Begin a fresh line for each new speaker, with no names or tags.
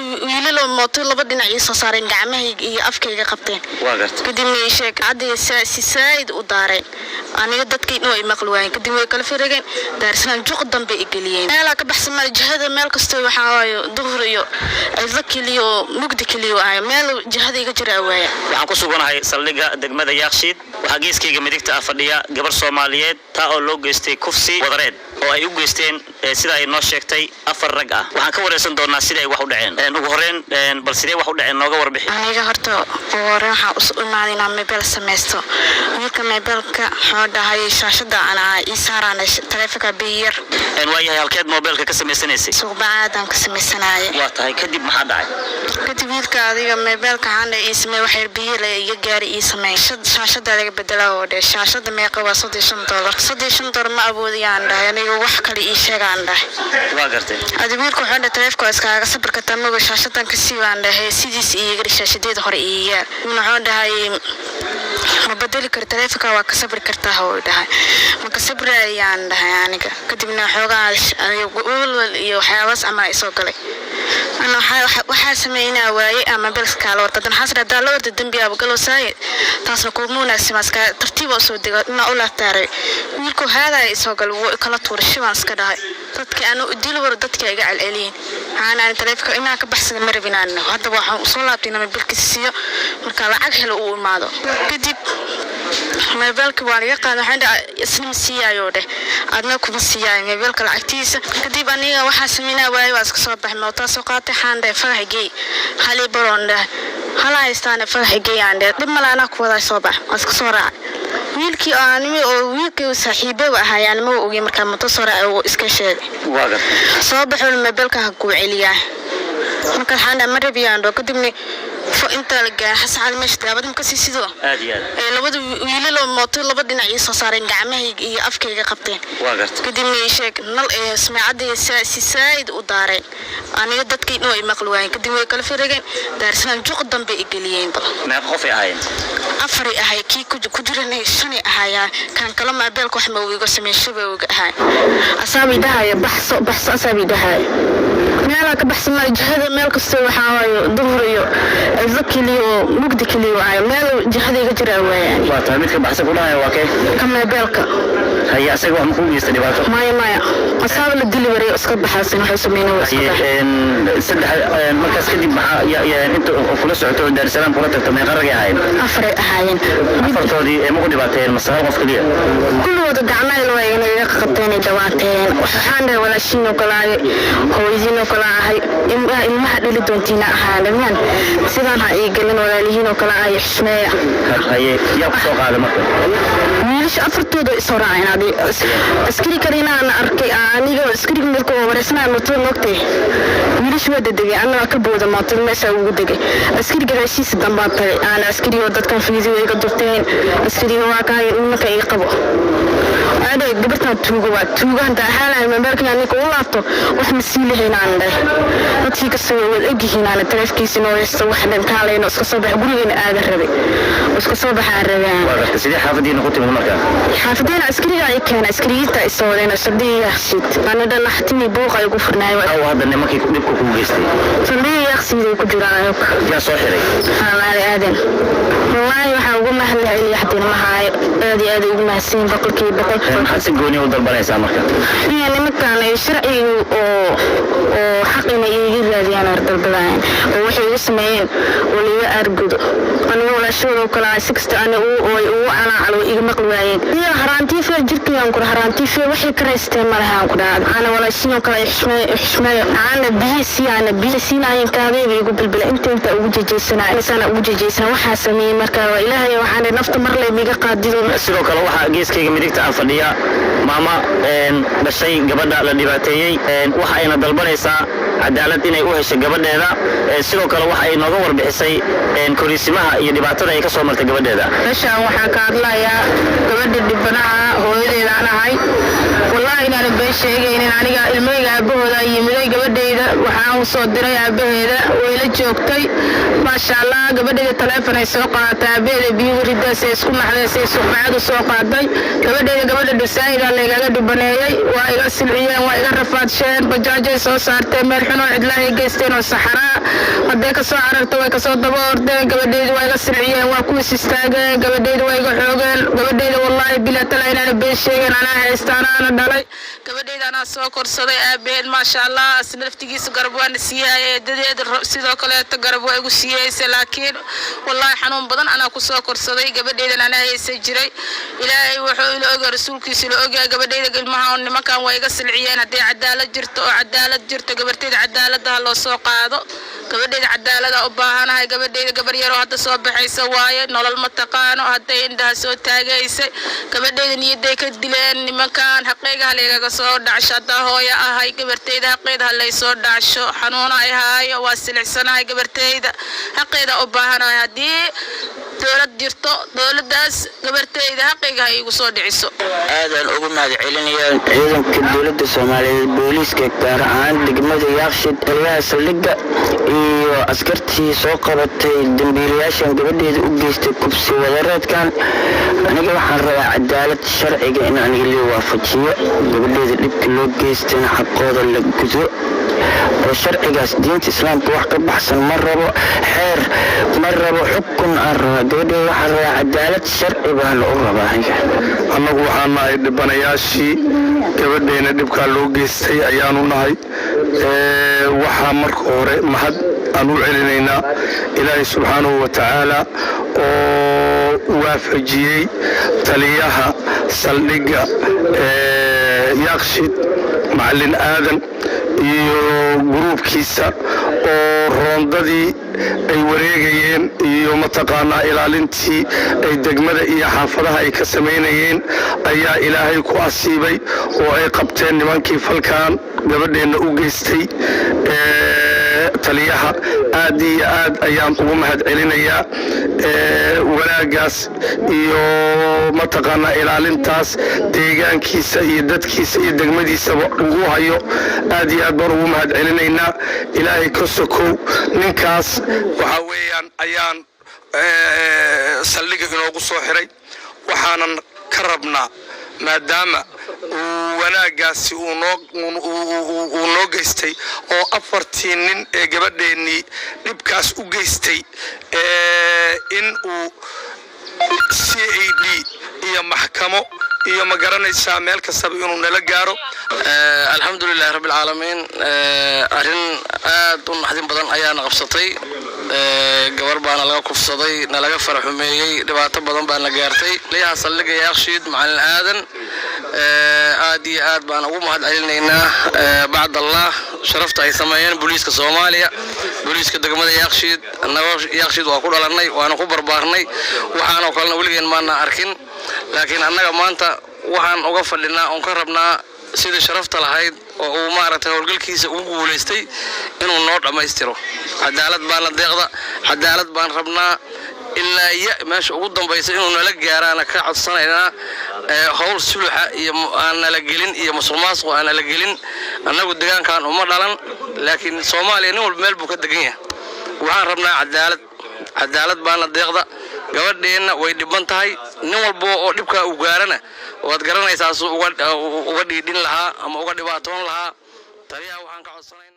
Wiilaloo mooto laba dhinac ii soo saareen, gacmahayga iyo afkayga qabteen.
Waa garta.
Kadibna ii sheeg cadday si saa'id u daareen. Aniga dadkii dhan way maqli waayeen. Kadib way kala firegeen, Daarisalaam juq dambe i geliyeen. Meelaa ka baxsan male, jihada meel kastoo waxaa waaye duhur iyo cidlo keliya oo mugdi keliya ahay, meel jihada iga jira waaya.
Waxaan ku suganahay saldhigga degmada Yaaqshiid. Waxaa geeskayga midigta ah fadhiya gabar Soomaaliyeed, taa oo loo geystay kufsi wadareed oo ay u geysteen, sida ay noo sheegtay, afar rag ah. Waxaan ka wareysan doonaa sida ay wax u dhaceen. Ugu horreyn, bal sidee wax u dhaceen nooga warbixi.
Aniga horta ugu horreyn waxaan us imaaday inaan mobile samaysto. Wiilka mobilka wuxuu dhahay shaashada anaa ii saaraan taleefonka biyar.
Waayahay, halkeed mobilka ka samaysanaysay?
Suuqbacaadaan ka samaysanaaye.
Waa tahay, kadib maxaa dhacay?
Kadib wiilka adiga mobilka waxaan ii sameey, waxay biyo le iga gaari ii sameey, shaashada laga bedelaa oo dhe. Shaashada meeqa waa? $35. $35 ma awoodayaan dhahay aniga, wax kale ii sheegaan dhahay.
Waa gartay.
Adi wiilka wuxuu dhahay taleefonka waa iskaaga sabir kartaa mago. Shaashadan ka sii baan dhahay, sidiis iiga shaashadeeda hore ii yaal. Wuxuu dhahay ma bedeli karo taleefonka, waa ka sabri kartaa huu dhahay. Ma ka sabrayaan dhahay aniga. Kadibna xoogaa walwal iyo waxyaabahaas camal isoo galay. Ana waxaa sameynaa waaye ama belka kaala warta dan xasra hadaa la warta dembi aaba galowsaaye, taasna kuuma wanaagsan. Iska tartiib oo soo dego inaa u laabtaaray. Wiilku haadaya isoo galay, wuu kala tuuray, shibaan iska dhahay. Dadka anu dil war dadka iga celceliyin. Waxaan aan taleefonka inaan ka baxsada ma rabin aan. Hadda waxaan usoo laabtay inaan mobilkiisa siiyo marka lacag helo uu imaado. Kadib mobilka waa laga qaaday. Waxaan dhahay isna ma siiyaayo dheh, adna kuma siiyaayo mobilka lacagtiisa. Kadib aniga waxaa sameynaa waaye, waa iska soo baxay, mootaa soo qaatay. Waxaan dhahay fagax geey halii baroon dhahay, hala haystaane fagax geey aan dhahay, dhib male, anaa ku wadaa, soo bax. Waa iska soo raacay wiilkii oo animi oo wiilkii saaxiibe ahaa. Aan ma ogey markaa mooto soo raacay uu iska sheegay.
Waa gartay.
Soo baxo mobilka ha kuu celiyaa. Marka waxaan dhahay ma rabiyaan dho. Kadibna inta la gaaray xasan meesha daabada ma kasii sidoo
Aad iyo aad.
Ee labada wiilaloo mooto laba dhinac ii soo saareen, gacmahayga iyo afkayga qabteen.
Waa gartay.
Kadibna ii sheeg nal ee smaacadda si saa'id u daareen. Aniga dadkii dhan way maqli waayeen. Kadib way kala firegeen, Daarisalaam juq dambe i geliyeen bal.
Meeqa qof ay ahaayeen?
Afaray ahay, kii ku jiranay shanay ahaayaan. Kan kale mobilka wax ma iga sameyn, shibay uga ahay. Asaabi dhahaya baxso, baxso, asaabi dhahaya meelaa ka baxsan male, jihada meel kastoo waxaa waaye duhur iyo cidlo keliya oo mugdi keliya waaye, meel jihada iga jira waayaan.
Waa tahay, midka baxsan ku dhahaya waa kee?
Ka mobilka.
Haye, asaga wax ma kuu geystay dhibaato?
Maya, maya, asaaba la dili wareey, iska baxaasin waxay sameynay waa iska
Haye,
baxay.
Saddex, markaas kadib maxaa inta kula socoto oo Daarisalaam kula tagto, meeqa ragay ahaayeen?
Afaray ahaayeen.
Afartoodii ee ma ku dhibaateeyeen mase hal qof keliya?
Kulligooda gacmaha waa iga qabteen, ay dhawaateen. Waxaan dhahay walaashiin oo kale ahay, hooyadiin oo kale ahay, ilmaha dhili doontiina ahaa dhammaan, sidaan ha ii gelin, walaalihiin oo kale ahay, xushmeeya.
Haye, yaa ku soo qaaday marka?
Wiilasha afartooda isoo raaceen. Adi askari kale inaan arkay aniga, askariga marka waa wareysanayo mootada moogtay. Wiilasha waa dedegay, anna waa ka booda mootada, meesha ugu degay. Askari gadaashiisa dambaan tagay aan askariga dadkan fiidiyo iga durteen. Askariga waa kaay nimanka ii qabo adhay, gabartan tuuga waa tuuga. Hanta ahaanahay mobilka ninka u laabto wax ma sii lahayn aan dhahay. Dadkii kasoo wad ogyihiin aan taleefkiisa noo haysto, wax dhan kaalayno iska soo baxa, gurigeena aadan rabay, iska soo baxaan rabay.
Waa gartay, sidee xaafadiina ku timid marka?
Xaafadeena askariga ay keena, askariyiinta ay soo wadeen saldhigga Yaaqshiid. Ana dhan naxtimi buuq ay ugu furnaay.
Aw hadda nimankii dhibka kuu geystay?
Saldhigga Yaaqshiid ay ku jiraan ayog.
Yaa soo xiray?
Maali Aadan. Wallaahi waxaa ugu mahad celiya xadin mahaayo, aad iyo aad ay ugu mahadsanyihin, 100%.
Maxaad si gooni u dalbanaysaa marka?
Iyo nimankan ay sharciga oo xaq inay iiga raadiyaan ar dalbadayaan oo waxay igu sameeyeen oo liiga aargudo. Aniga walaashooda oo kale ah, si kasta ani oo ay ugu calaacalo iga maqli waayeen. Iyo haraantiife jirkayaan ku haraantiife, waxay ka raysteen malahaan ku dhaca. Ana walaashiin oo kale ay xushmeeyo, ana biyo siiyaan, biyo siinaayeen, kaadayba igu bilbila inta ugu jejeysanaa sana ugu jejeysana waxaa sameeyey. Marka waa Ilaahay, waxaan nafta mar leh miga qaadido.
Sidoo kale waxaa geeskayga midigta aan fadhiya maama dhashay gabadha la dhibaateeyey. Waxa ayna dalbanaysaa cadaalad inay u heshay gabadheeda. Sidoo kale waxa ay nooga warbixisay koriisimaha iyo dhibaatada ay ka soo martay gabadheeda.
Meeshaan waxaan ka hadlayaa gabadha dhibanaha, hooyadeedaan ahay. Wallaahi inaanan been sheegaynin. Aniga ilmahayga aabahooda yimiday, gabadhayda waxaan u soo diray aabaheeda, wayla joogtay, maasha Allah. Gabadhayda taleefon ay soo qaadatay, aabaheeda biyuhu ridaasay isku naxday, suqmacad u soo qaaday gabadhayda. Gabadha dhisaayida laygaga dhibaneeyey, waa iga silciyeen, waa iga rafaadsheen, bajaajay soo saarteen meel. Meel xun oo cidlahay geysteen oo saxaraa. Hadday kasoo cararto, way kasoo daba ordeen. Gabadheyda waa iga silciyeen, waa kuwiis istaageen. Gabadheyda waa iga xoogeen. Gabadheyda, wallaahi bilaa tala, inaana been sheegeen. Anaa haysta, anaana dhalay gabadheyda, anaa soo korsaday. Aabaheed, maasha Allah, asna laftigiisa garab waana siiyay, eedadeeda sidoo kaleeto garab waa igu siiyeysa. Laakiin wallaahi xanuun badan anaa kusoo korsaday gabadheydan, anaa haysan jiray. Ilaahay wuxuu ila ogaa, rasuulkiisa ila ogaa. Gabadheyda ilmaha nimankan waa iga silciyeen. Hadday cadaalad jirto oo cadaalad jirto, gabarteyda cadaalada ha loo soo qaado. Gabadheyda cadaalada u baahanahay. Gabadheyda gabar yaroo hadda soo baxaysa waaye, nolol ma taqaano. Hadday indhaha soo taagaysay, gabadheyda niyaday ka dileen nimankan. Xaqeyga halaygaga soo dhacsho. Haddaa hooyo ahay, gabarteyda xaqeeda halay soo dhacsho. Xanuuna ay haayo, waa silicsanahay. Gabarteyda xaqeeda u baahanahay. Haddii dowlad jirto, dowladdaas gabarteyda xaqeyga ha iigu soo dhiciso.
Aadaan ugu mahad celinayaa ciidanka dowladda Soomaaliyeed, booliiska, gaar ahaan degmada Yaaqshid, taliyaha saldhigga iyo askartii soo qabatay dambiilayaashan gabadheeda u geystay kufsi wadareedkan. Aniga waxaan rabaa cadaalad, sharciga in aniga lii waafajiyo, gabadheeda dhibka loo geystayna xaqooda la gudo oo sharcigaas diinta Islaamka wax ka baxsan ma rabo, xeer ma rabo, xukun aan rabaa. Gabadheeda waxaan rabaa cadaalad, sharci baan u rabaa aniga.
Annagu waxaan nahay dhibanayaashii gabadheena dhibkaa loo geystay ayaanu nahay. Waxaa marka hore mahad aan u celinaynaa Ilaahay subxaanahu wa tacaala oo waafajiyey taliyaha saldhigga Yaaqshid, Macalin Aadan, iyo guruubkiisa oo roondadii ay wareegayeen iyo mataqaanaa ilaalintii ay degmada iyo xaafadaha ay ka samaynayeen ayaa Ilaahay ku asiibay oo ay qabteen nimankii falkan gabadheenna u geystay. Taliyaha aad iyo aad ayaan ugu mahad celinayaa wanaaggaas iyo mataqaanaa ilaalintaas deegaankiisa iyo dadkiisa iyo degmadiisaba ugu hayo. Aad iyo aad baan ugu mahad celinaynaa. Ilaahay ka sokow, ninkaas waxaa weeyaan ayaan saldhigga inoogu soo xiray. Waxaanan ka rabnaa, maadaama uu wanaaggaasi uu noo geystay oo afartii nin ee gabadheennii dhibkaas u geystay, in uu CID iyo maxkamo iyo ma garanaysaa meel kastaba inuu nala gaaro.
Alxamdulilahi rabbi alcaalamiin. Arrin aad u naxdin badan ayaana qabsatay. Gabar baana laga kufsaday, nalaga faraxumeeyey, dhibaato badan baana gaartay. Taliyaha saldhigga Yaaqshiid, Macalin Aadan, aad iyo aad baan ugu mahad celinaynaa bacd Allah sharafta ay sameeyeen booliiska Soomaaliya, booliiska degmada Yaaqshiid. Annaga Yaaqshiid waa ku dhalannay, waana ku barbaarnay. Waxaanoo kalena weligeen maana arkin, laakiin annaga maanta waxaan uga fadhinaa oon ka rabnaa sidii sharafta lahayd oo uu maaragtay howlgalkiisa ugu guulaystay inuu noo dhammaystiro. Cadaalad baana deeqda, cadaalad baan rabnaa. Ilaa ya meesha ugu dambaysa inuu nala gaaraana ka codsanaynaa. Howl suluxa iyo aan nala gelin iyo musuq maasuq aan nala gelin. Annagu deegaankan uma dhalan, laakiin Soomaaliya nin walba meel buu ka degan yahay. Waxaan rabnaa cadaalad, cadaalad baana deeqda. Gabadheenna way dhiban tahay. Nin walba oo dhibkaa uu gaarana waad garanaysaa suu uga dhiidhin lahaa ama uga dhibaatoon lahaa. Taliyaha waxaan ka codsanaynaa.